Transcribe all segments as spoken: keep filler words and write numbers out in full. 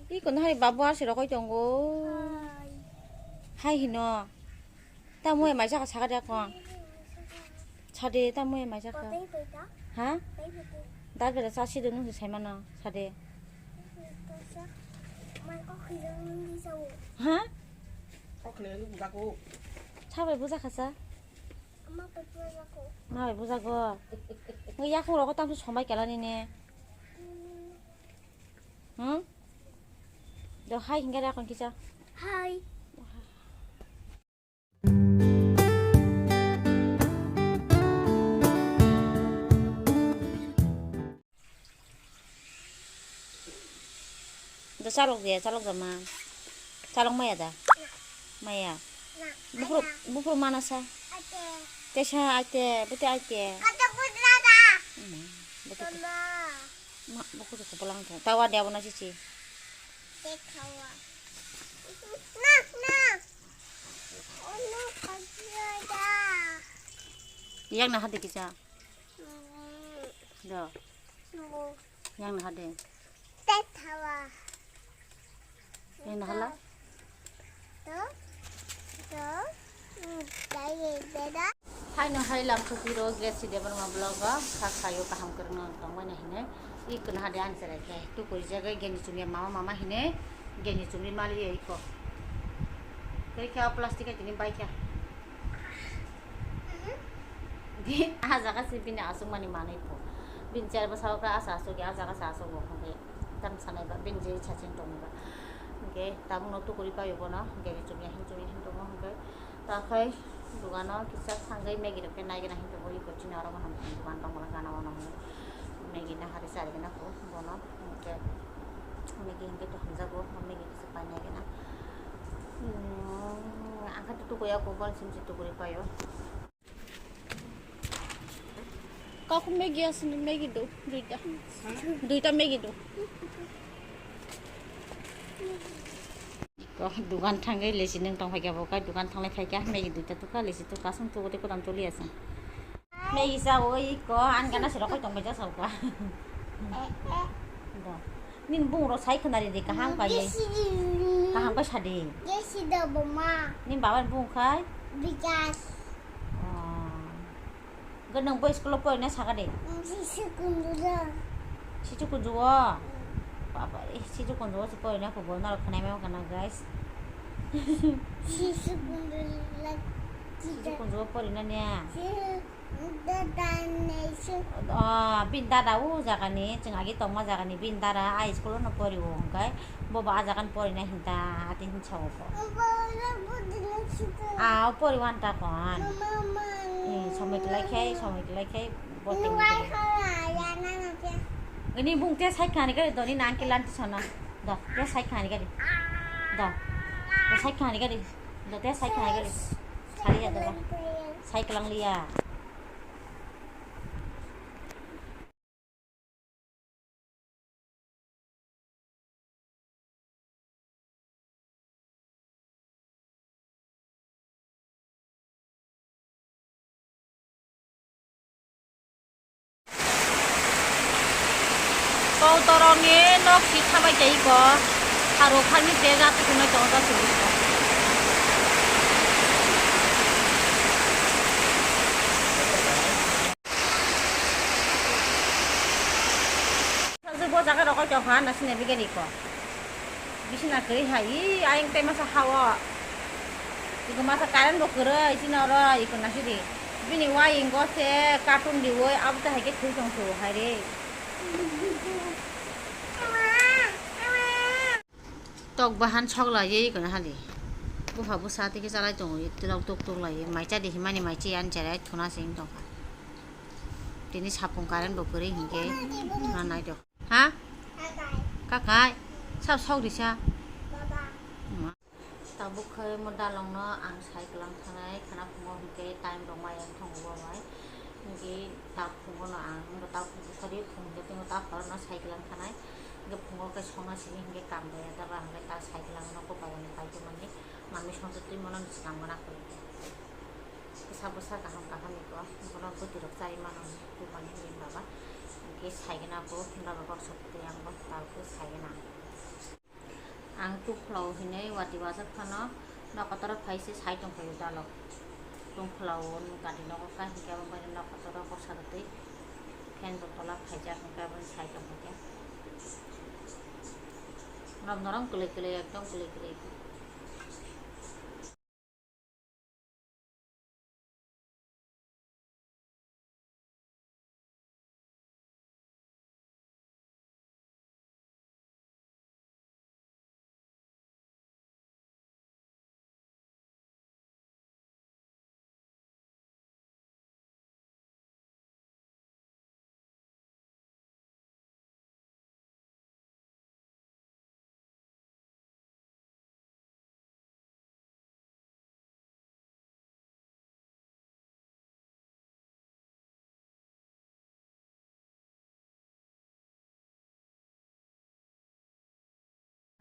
Iko nahari babu arsi rokoi tongo. Hai. Hai hino. Tamo mai jaka saka de kon. Sade tamo mai jaka. Kotai paita? Ha? Tai paita? Dal bela sa sido nung sai mano. Sade. Kosa. Mai kok khilong nung di sao. Ha? Kok khilong nung jago. Sabai buja khasa. Ma bai buja jago. Ma bai buja go. Ngi yakung roko tamsu sombai kelani ne. Hmm. Hmm? Do hai hingga rakon kisa. Hai. Do chalok de, chalok jama. Chalok maya da? Maya. Bufru, bufru mana sa? Tesa aite, bete aite. Hmm, bete. Ma, buku buku pulang tu. Tawa dia bona cici. Tekawa. Nah, nah. Ono kajiya da. Yang nah hadi kisa. Hmm. Do. Nunggu. Yang nah hadi. Tekawa. Yang nah hala. To. To. Hmm. Dai, dai, dai. Haino hai lamsokphi ro Gracie Debbarma vlog o kha khaio kaham kwrwngno tongmani hinwi i kwnaha de ani chwrai khe tukuri jagwi geni chumya mama mama hinwi geni chumri mali iko. Kwrwi khe o plastic hai tini bai kha. Di ah jaga se bini aswkmani manwi pho. Bini chair bwsao khe asa aswk ya, ah jaga se aswk bo hwnkhe tam sanai ba bini je sachin tongwi ba. Hwnkhe tabukno tukuri paio bono geni chumya hin chumya hin tongo hwnkhe. Ta khai dogano kisa thangwi Maggie rok khe naigena hinwi tongo, iko chini oro bo hamjak dugan tongmani gana o nangmani Maggie nahari charigena kho bono hwnkhe Maggie hwnkhe to hamjago, Maggie kisa pai naigena. Hmm, ang khe to tukui ya kho, boni simi se tukuri paio. Kaku Maggie aswk ni Maggie do, duita. Duita Maggie do. Ko dugan thangwi lesi nung tong phaikha bo, kai dugan thanglai phaikha, Maggie duita tukha, lesi tukha, aswk tugo tei kodam tuli aswk. Maggie sa o iko, an gana sero koi tong bai ja sauka. Do. Nin bung ro sai khna ri de kaham kai. Kaham kai sadi. Jesi do boma. Nin babar bung khai. Bikas. Oh. Gwnang bo school o porina saka de? Sisu kundu da. Sisu kundu o? Baba re, sisu kundu o se porina kho bo norok khnai ma kana, guys. Sisu kundu la. Sisu kundu o porina niya. Sisu dada ne su. Oh, bin dada o jaga ni, chwng agi tongma jaga ni bin dada a school o no pori o hwnkhe. Bobo ah jagan porina hinta ati hinsa o bo. Ah, o pori wanta kon. Eh, somoi klai khai, somoi klai khai, bo tengwi tengwi. Ini bung te sai khani gari doni nang kilan ti sana. Do, te sai khani gari. Do. Do sai khani gari. Do te sai khani gari. Sari ya do. Sai kelang liya. Kau torokni nok si thabai tei ko, harok hani te jati kunai tongo jati. Bo jaga rok tong kha, nasi nai bigani ko. Bisina kwrwi hai, i ayang tei masa ha o. Iko masa current bo kwrwi, chini oro iko nasi di. Bini waying o se carton riwi, abo tei hai khe thwi tong su hai re. Tok bahan sok lai ye iko na hali. Bupha bwsa tei khe chalai tongo, twlok tok tok lai ye. Mai cha di himani mai cha yan cherai thuna se wng tong kha. Tini sapung current bo kwrwi hinkhe na nai do. Ha? Kakai. Sab sok risa. Tabuk khe mo dalong no ang sai kwlang thanai khana phungo hinkhe time rok maya wng thango bo bai. Hinkhe ta phungo no ang bo ta phungo sorry phung je tei ta horo no sai kwlang thanai. Hinkhe phungo khe songna sini hinkhe kam rwya daba hinkhe ta sai kwlang no ko bai ani pai tongmani. Mami songsa twi mono ni swkang gana khe. Bwsa bwsa kaham kaham ni ko, bono bwtwi rok chai mano, tubani ni baba. Hinkhe saigena bo, baba kok sokti ang bo, tabuk saigena. Ang tukphla o hinwi watwi wajak phano nokotoro phai se sai tongphai o dalok. Tungphla o nwng kati nogo kha hinkhe abo bai nokotoro kosa rwtwi fan bo tola phaijak hinkhe aboni sai tongphai khe. Norok norok kwlwi kwlwi ekdom kwlwi kwlwi.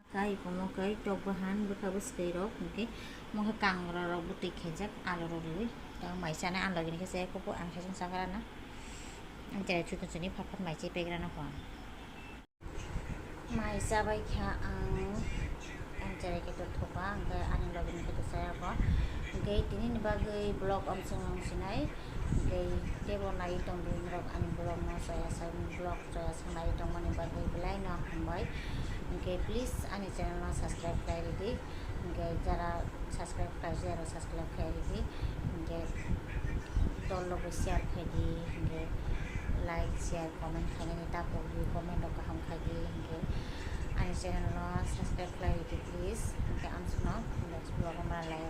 Kai komo kai tok bahan bwkha bwskai rok hinkhe mokhe kangra rok bwtwi khaijak alu rok riwi. Tei mai chana ang logini khe chaya kubu ang sasong chagra na. Ang cherai chutu chini phat phat mai chai pegra na kho. Mai chabai kha ang, ang cherai khe tothoka, hwnkhe ani logini khe to chaya kho. Hwnkhe tini ni bagwi vlog amsong nang sinai. Hwnkhe teibo nai tong di norok ani vlog no chaya sai, vlog chaya sai nai tongmani bagwi belai no hambai. Hwnkhe please ani channel no subscribe khlai ridi. Hwnkhe jara subscribe khlaijak rok subscribe khlai ridi. Hwnkhe dol lobo share khlai di. Hwnkhe like, share, comment khlainani ta pok di, comment rok kaham khai di. Hwnkhe ani channel no subscribe khlai ridi please. Hwnkhe amsong no next vlog o malai.